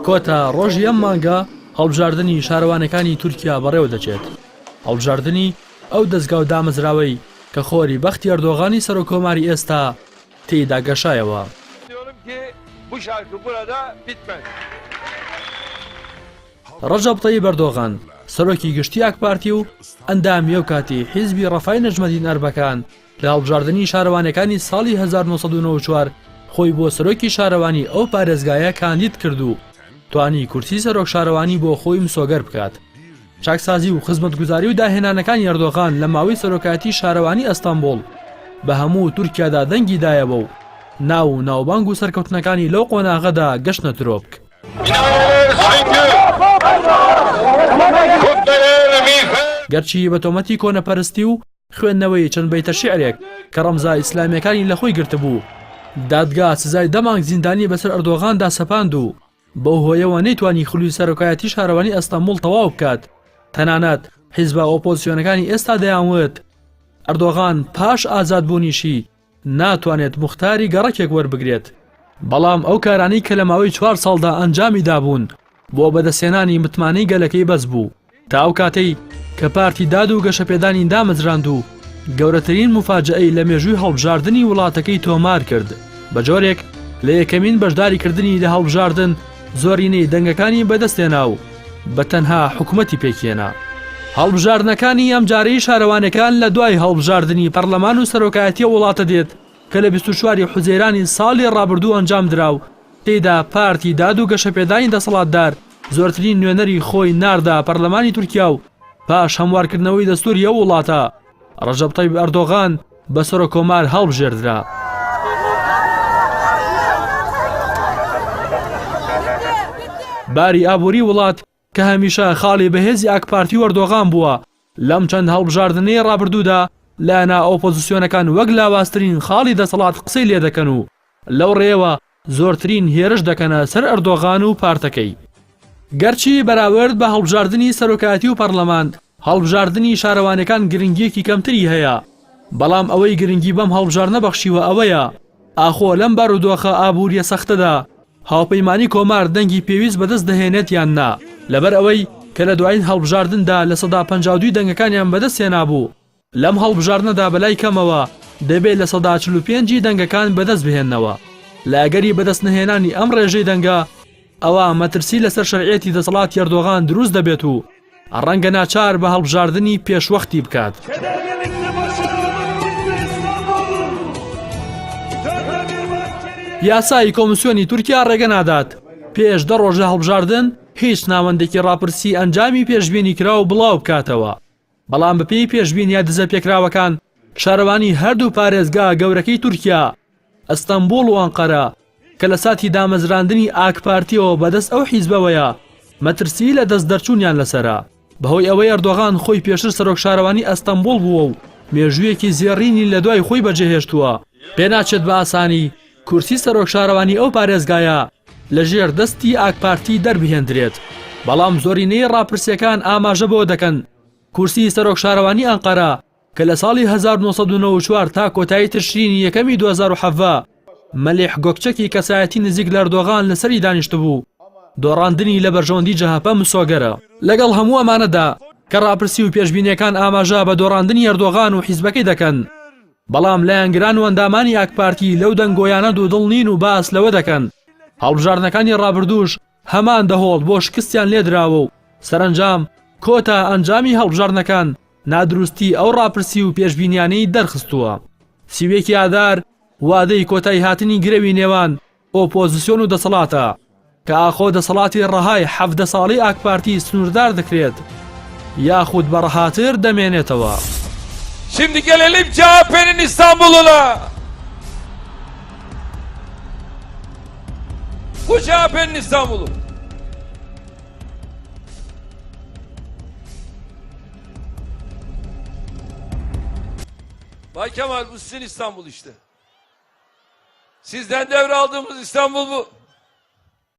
کۆتا ڕۆژی ئەم مانگە هەڵبژاردنی شارەوانیەکانی تورکیا بەڕێوە دەچێت. هەڵبژاردنی ئەو دەزگا و دامەزراوەی کە خۆری بەختی ئەردۆغانی سەرۆک کۆماری ئێستا تێیدا گەشایەوە. ڕەجەب تەیب ئەردۆغان، سەرۆکی گشتی ئاکپارتی و ئەندامی ئەو کاتی حیزبی ڕەفای نەجمەدین ئەربەکان لە هەڵبژاردنی شارەوانیەکانی ساڵی 1994 خۆی بۆ سەرۆکی شارەوانی ئەو پارێزگایە کاندید کرد و توانی کورسی سەرۆک شارەوانی بۆ خۆی مسۆگەر بکات. چاکسازی و خزمەتگوزاری و داهێنانەکانی ئەردۆغان لە ماوەی سەرۆکایەتی شارەوانی ئەستەنبوڵ بە هەموو تورکیادا دەنگی دایەوە و ناو و ناوبانگ و سەرکەوتنەکانی لەو قۆناغەدا گەشتنە ترۆپک. گەرچی بە تۆمەتی کۆنەپەرستی و خوێندنەوەی چەند بەیتە شیعرێک کە ڕەمزە ئیسلامییەکانی لەخۆی گرتبوو، دادگا سزای دە مانگ زیندانی بەسەر ئەردۆغاندا سەپاند و بەو هۆیەوە نەیتوانی خولی سەرۆکایەتی شارەوانی ئەستەنبوڵ تەواو بکات، تەنانەت حیزبە ئۆپۆزسیۆنەکانی ئێستا دەیانوت ئەردۆغان پاش ئازادبوونیشی ناتوانێت موختاری گەڕەکێک وەربگرێت، بەڵام ئەو کارانەی کە لە ماوەی چوار ساڵدا ئەنجامی دابوون بۆ بەدەستهێنانی متمانەی گەلەکەی بەس بوو تا ئەو کاتەی کە پارتی داد و گەشەپێدانی دامەزراند و گەورەترین موفاجەئەی لە مێژووی هەڵبژاردنی وڵاتەکەی تۆمار کرد بە جۆرێک لە یەکەمین بەشداریکردنی لە هەڵبژاردن زۆرینەی دەنگەکانی بەدەستهێنا و بە تەنها حکومەتی پێکهێنا. هەڵبژاردنەکانی ئەمجارەی شارەوانیەکان لە دوای هەڵبژاردنی پەرلەمان و سەرۆکایەتی ئەو وڵاتە دێت کە لە 24 ی حوزەیرانی ساڵی ڕابردوو ئەنجامدرا و تێیدا پارتی داد و گەشەپێدانی دەسەڵاتدار زۆرترین نوێنەری خۆی ناردە پەرلەمانی تورکیا و پاش هەموارکردنەوەی دەستوری ئەو وڵاتە ڕەجەب تەیب ئەردۆغان بە سەرۆککۆمار هەڵبژێردرا. باری ئابووری وڵات کە هەمیشە خاڵی بەهێزی ئاکپارتی و ئەردۆغان بووە، لەم چەند هەڵبژاردنەی ڕابردوودا لایەنە ئۆپۆزسیۆنەکان وەک لاوازترین خاڵی دەسەڵات قسەی لێدەکەن و لەو ڕێیەوە زۆرترین هێرش دەکەنە سەر ئەردۆغان و پارتەکەی. گەرچی بەراورد بە هەڵبژاردنی سەرۆکایەتی و پەڕلەمان، هەڵبژاردنی شارەوانیەکان گرنگیەکی کەمتری هەیە، بەڵام ئەوەی گرنگی بەم هەڵبژاردنە بەخشیوە ئەوەیە ئاخۆ لەم بارودۆخە ئابوریە سەختەدا هاوپەیمانی کۆمار دەنگی پێویست بەدەست دەهێنێت یان نا، لەبەر ئەوەی کە لە دوایین هەڵبژاردندا 52% ی دەنگەکانیان بەدەست هێنابوو، لەم هەڵبژاردنەدا بەلای کەمەوە دەبێت 45% ی دەنگەکان بەدەست بهێننەوە، لە ئەگەری بەدەستنەهێنانی ئەم ڕێژەی دەنگە ئەوا مەترسی لەسەر شەرعیەتی دەسەڵاتی ئەردۆغان دروست دەبێت و ڕەنگە ناچار بە هەڵبژاردنی پێشوەختی بکات. یاسای کۆمسیۆنی تورکیا ڕێگە نادات پێش دە ڕۆژ لە هەڵبژاردن هیچ ناوەندێکی ڕاپرسی ئەنجامی پێشبینیکراو بڵاو بکاتەوە. بەڵام بەپێی پێشبینیە دزەپێکراوەکان شارەوانی هەردوو پارێزگا گەورەکەی تورکیا، ئەستەنبوڵ و ئەنقەرە، کە لە ساتی دامەزراندنی ئاکپارتیەوە بەدەست ئەو حیزبەوەیە، مەترسیی لە دەست دەرچوونیان لەسەرە. بەهۆی ئەوەی ئەردۆغان خۆی پێشتر سەرۆک شارەوانی ئەستەنبوڵ بووە و مێژوویەکی زێڕینی لە دوای خۆی بەجێهێشتووە، پێناچێت بە ئاسانی کورسی سەرۆک شارەوانی ئەو پارێزگایە لە ژێر دەستی ئاکپارتی دەربهێندرێت، بەڵام زۆرینەی ڕاپرسییەکان ئاماژە بەوە دەکەن کورسی سەرۆک شارەوانی ئەنقەرە کە لە ساڵی 1994 تا کۆتایی تشرینی یەکەمی 2017 مەلیح گۆکچەکی کەسایەتی نزیک لە ئەردۆغان لەسەری دانیشتبوو، دۆڕاندنی لە بەرژەوەندی جەهەپە مسۆگەرە. لەگەڵ هەموو ئەمانەدا کە ڕاپرسی و پێشبینییەکان ئاماژە بە دۆڕاندنی ئەردۆغان و حیزبەکەی دەکەن، بەڵام لایەنگران و ئەندامانی ئاکپارتی لەو دەنگۆیانە دوودڵ نین و باس لەوە دەکەن هەڵبژاردنەکانی ڕابردووش هەمان دەهۆڵ بۆ شکستیان لێدراوە و سەرەنجام کۆتا ئەنجامی هەڵبژاردنەکان نادروستی ئەو ڕاپرسی و پێشبینیانەی دەرخستووە. 31 ی ئادار وادەی کۆتاییهاتنی گرەوی نێوان ئۆپۆزسیۆن و دەسەڵاتە کە ئاخۆ دەسەڵاتی ڕەهای 17 ساڵەی ئاکپارتی سنووردار دەکرێت یاخود بە ڕەهاتر دەمێنێتەوە. Şimdi gelelim CHP'nin İstanbul'una. Bu CHP'nin İstanbul'u. Bay Kemal bu sizin İstanbul işte. Sizden devraldığımız İstanbul bu.